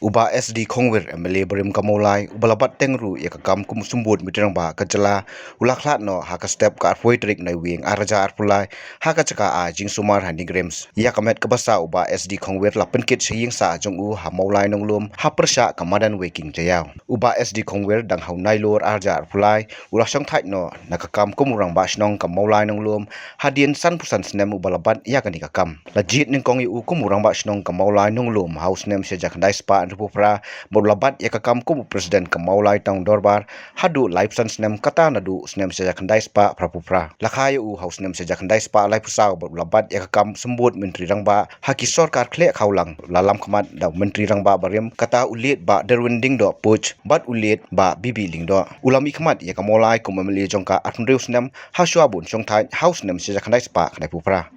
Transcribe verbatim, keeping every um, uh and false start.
U Bah S D Khongwir, M L A barim ka Mawlai, uba la bat teng ruh ïa ka kam kum u Symbud Myntri Rangbah ka jylla, u la khlad noh ha ka step ka arphew tarik Naiwieng arhajar arphew lai, ha ka jaka ai jingsumar ha NEIGRIHMS. Ïa ka met kaba saw u Bah S D Khongwir la pynkit sha ïing sah jong u ha Mawlai Nonglum, ha pyrshah ka madan Weiking Jaïaw. U Bah S D Khongwir dang ha u Nailur arhajar arphew lai, u la shongthait noh na ka kam kum u Rangbah Shnong ka Mawlai Nonglum, hadien sanphew san snem uba la bat ïa kane ka kam. La jied nyngkong ïa u kum u Rangbah Shnong ka Mawlai Nonglum ha u snem shi hajar khyndai spah hynriewphew phra, bad u la bat ïa ka kam kum u President ka Mawlai Town Dorbar haduh laiphew san snem, kata naduh u snem shi hajar khyndai spah phraphew phra. La kha ïa u ha u snem shi hajar khyndai spah laiphew saw bad u la bat ïa ka kam Symbud Myntri Rangbah ha ki sorkar khleh khawlang, la lam khmat da u Myntri Rangbah barim, kata u Late Bah Derwin Lyngdoh Puch bad u Late Bah B B Lyngdoh. U la mihkhmat ïa ka Mawlai kum u M L A jong ka arphew hynriew snem, hashwa ba un shongthait ha u snem shi hajar khyndai spah khyndaiphew phra.